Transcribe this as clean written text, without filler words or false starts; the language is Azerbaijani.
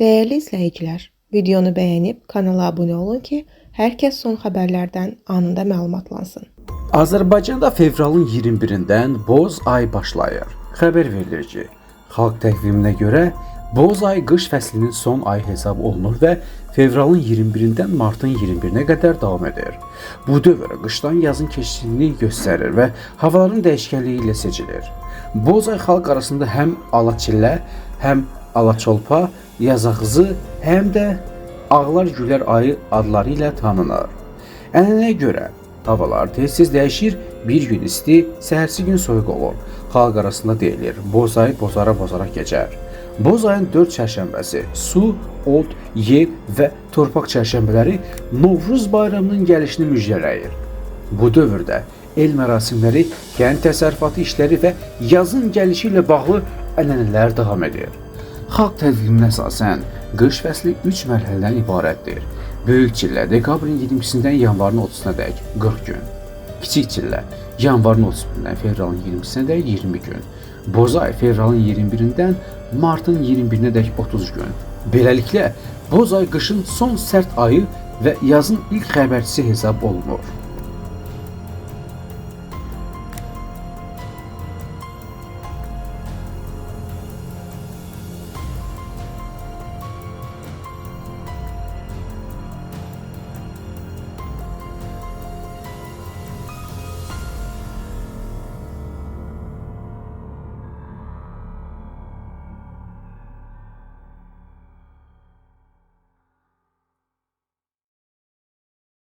Dəyərli izləyicilər, videonu bəyənib kanala abunə olun ki, hər kəs son xəbərlərdən anında məlumatlansın. Azərbaycanda fevralın 21-dən boz ay başlayır. Xəbər verilir ki, xalq təqviminə görə boz ay qış fəslinin son ayı hesab olunur və fevralın 21-dən martın 21-nə qədər davam edir. Bu dövr qışdan yazın keçdiyini göstərir və havaların dəyişkənliyi ilə seçilir. Boz ay xalq arasında həm alaçillə, həm alaçolpa, yazağızı, həm də ağlar gülər ayı adları ilə tanınır. Ənənəyə görə havalar tez-tez dəyişir, bir gün isti, səhərsi gün soyuq olur. Xalq arasında deyilir, boz ay bozara-bozara keçər. Boz ayın 4 çərşənbəsi su, od, yer və torpaq çərşənbələri Novruz bayramının gəlişini müjdələyir. Bu dövrdə el mərasimləri, kənd təsərrüfatı işləri və yazın gəlişi ilə bağlı ənənələr davam edir. Xalq təqviminə əsasən qış fəsli 3 mərhələdən ibarətdir. Böyük çillə dekabrın 20-sindən yanvarın 30-una dək 40 gün. Kiçik çillə yanvarın 31-dən fevralın 20-sinə dək 20 gün. Bozay fevralın 21-dən martın 21-nə dək 30 gün. Beləliklə, bozay qışın son sərt ayı və yazın ilk xəbərçisi hesab olunur.